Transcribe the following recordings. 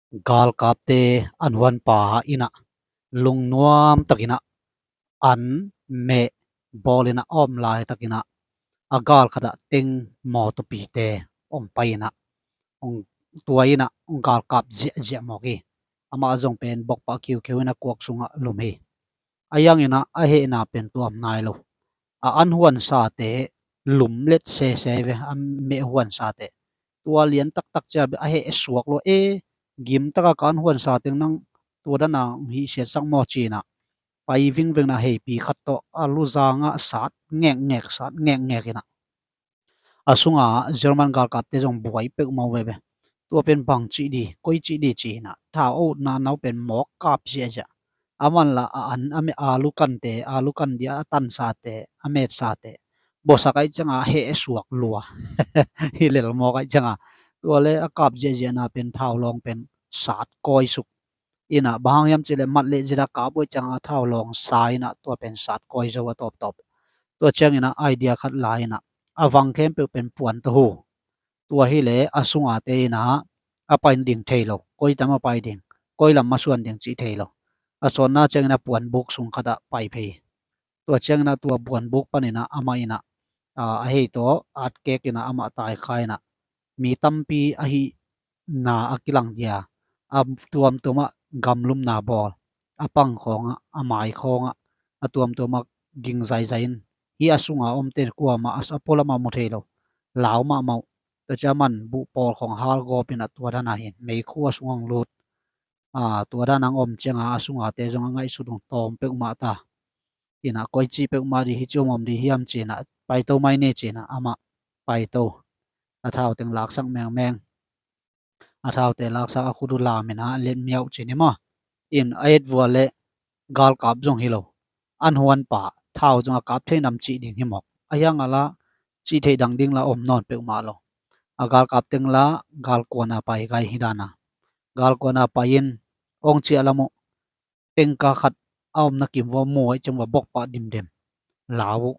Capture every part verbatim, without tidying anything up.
Galkapte an huanpa in ah lungnuam takin ah an meh bawlin ah a om laitakin ah a gal khat ah teng mawtawpite hong pai in ah, hong, tua in ah hong galkap ziahziah mawk hi. Amah zong pen bokpah kiukiu in a kuak sungah lum hi. A hiangin ah a hehna pen tuam nai lo. A an huansate lum let sese ve, a meh huansate. Tua lian taktak cia a heh suak lua e, gim taka ka an huansa teng nang tua dana hong hihsiatsak maw ci-in ah pai vingveng in ah heipi khat tawh a luzangah sat ngekngek, sat ngekngek in ah a sunga German galkapte zong buai peuhmah uh veve. Tua pen bang cih di, koi cih di ci-in ah thau a utna nau pen mawk kap ziahziah. A manlah a an, a meh, alu kante, alu kan dia a tansate, a metsate buasak ahih ciangin a heh suak lua. Hi lel mawk ahih ciangin tua le a kap ziahziahna pen thau lawng pen sat kawi suk. In ah bang hang hiam cih leh mat leh zida kap uh ahih ciangin a thau lawng sa in ah tua pen sat kawi zo a tawptawp. Tua ciangin ah idea khat la in ah a vang khempeuh pen puan tawh hu. Tua hi leh a sungate in ah a pai ding thei lo, koi tam a pai ding, koi lam a suan ding cih thei lo. A sawnna ciangin a puanbuk sung khat ah pai phei. Tua ciangin ah tua puanbuk panin ah amah in ah, a, a hei tawh atkek in ah amah taikha in ah mi tampi ahihna a kilang dia a tuamtuamah gamlumna bawl, a pang khawngah, a mai khawngah, a tuamtuamah ging zaizai in, hih a sunga omte kuamah a, a pualamah mu thei lo, lau mahmah uh. Tua ciang a man buh pawl khawng hal gawp in ah tua dana hi, meikhu a sungah hong lut. A, tua dana hong om ciangin a sungate zong a ngaihsut uh tawm peuhmah ta. In ah koi ci peuhmah di hi, ci om om di hiam ci-in ah paito mai ni ci-in ah amah paito. A thau teng laksak mengmeng. A thaute laksak a khut uh lam in ah let miauh ci ni maw. In a et vua le galkap zong hi lo. An huanpa thau zong a kap thei nam cih ding hi mawk. A hiang a la cih theih dang ding la om nawn peuhmah lo. A galkap teng la galkuan a pai gai hi dana. Galkuan a pai in hong ciah lam uh tengka khat a omna kim vua mu ahih ciang vua bokpah dimdem lau uh.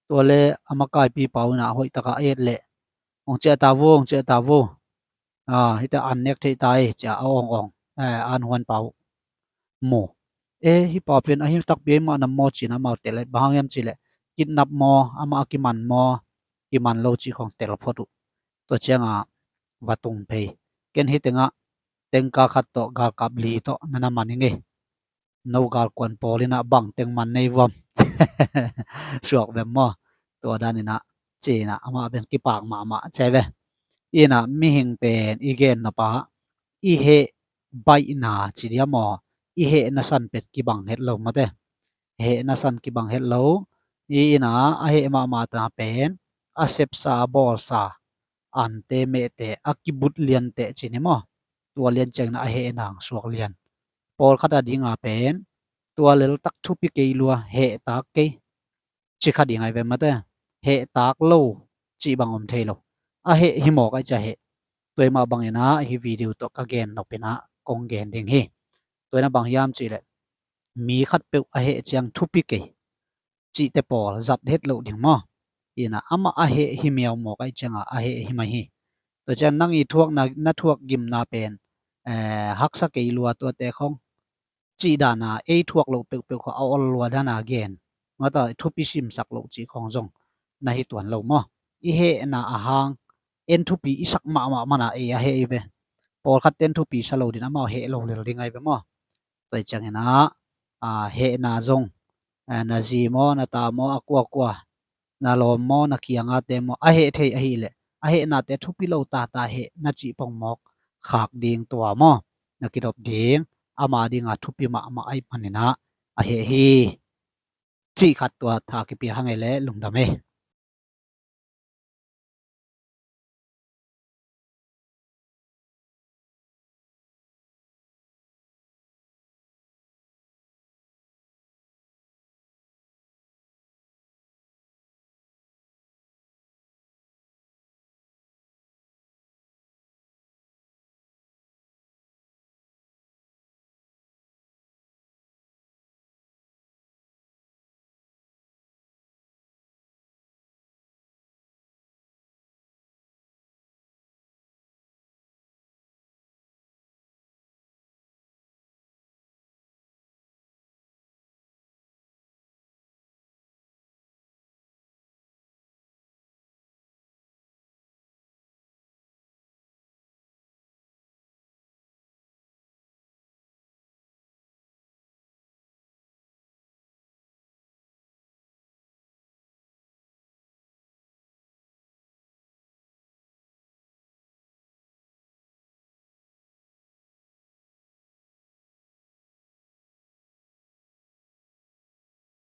Tua le a makaipi pau in ah hoih taka a et leh hong ciah ta vo, hong ciah ta vo. A, hita an nek theih ta ei cia a awng awng, eh, an huanpa uh mu. E, hih pa pen a him takpi ei mah nam maw ci-in amau tel leh bang hang hiam cih leh kidnap maw, amah a kiman maw, kiman lo cih khawng tel phot uh. Tua ciangin va tung phei. Ken hih tengah tengka khat tawh galkap li tawh na na man hi ngei. No galkuan pawl in ah bang teng man nei vuam. Suak vem maw. Tua dan in ah ci-in ah amah pen kipak mahmah ci ve. In ah mihing pen i gen nop a i heh baihna ci dia maw, i hehna san pen kibang het lo mate. Hehna san kibang het lo. I in ah a heh mahmah ta pen a sepsa a bawlsa ante mehte a kibut liante ci ni maw. Tua lian ciangin a hehna suak lian. Pawlkhat a dinga pen tua leltak thupi kei lua, hehtak kei ci kha ding ahi ve mate. Hehtak lo cih bang om thei lo. A heh hi mawk ahih ciang heh. Tua mah bangin ah hih video tawh ka gen nop in ah kong gen ding hi. Tua in ah bang hiam cih leh mi khatpeuh a heh ciang thupi kei cihte pawl zat het loh ding maw. In ah amah a heh hi miau mawk ahih ciangin a heh hi mai hi. Tua ciang nang i thuakna, na thuak gimna pen, eh, haksa kei lua tuate khawng cih dana ei thuak loh peuhpeuh khawng a ol lua dana gen. Mata thupi simsak loh cih khawng zong na hi tuan lo maw. I hehna a hang en thupi i sak mahmah mana ei a heh i ve. Pawlkhat ten thupi sa lo din amau heh lo lel ding ahi ve maw. Tua ciangin ah, a, hehna zong, a, na zi maw, na ta maw, a kuakua, na lawm maw, na kiangate maw, a heh thei ahih leh a hehnate thupi lo tata heh na cih pongmawk khak ding tua maw. Na kidop ding, ama dinga thupi mahmah ahih manin ah a heh hi. Cih khat tua tha kipia hang ei leh lungdam ei.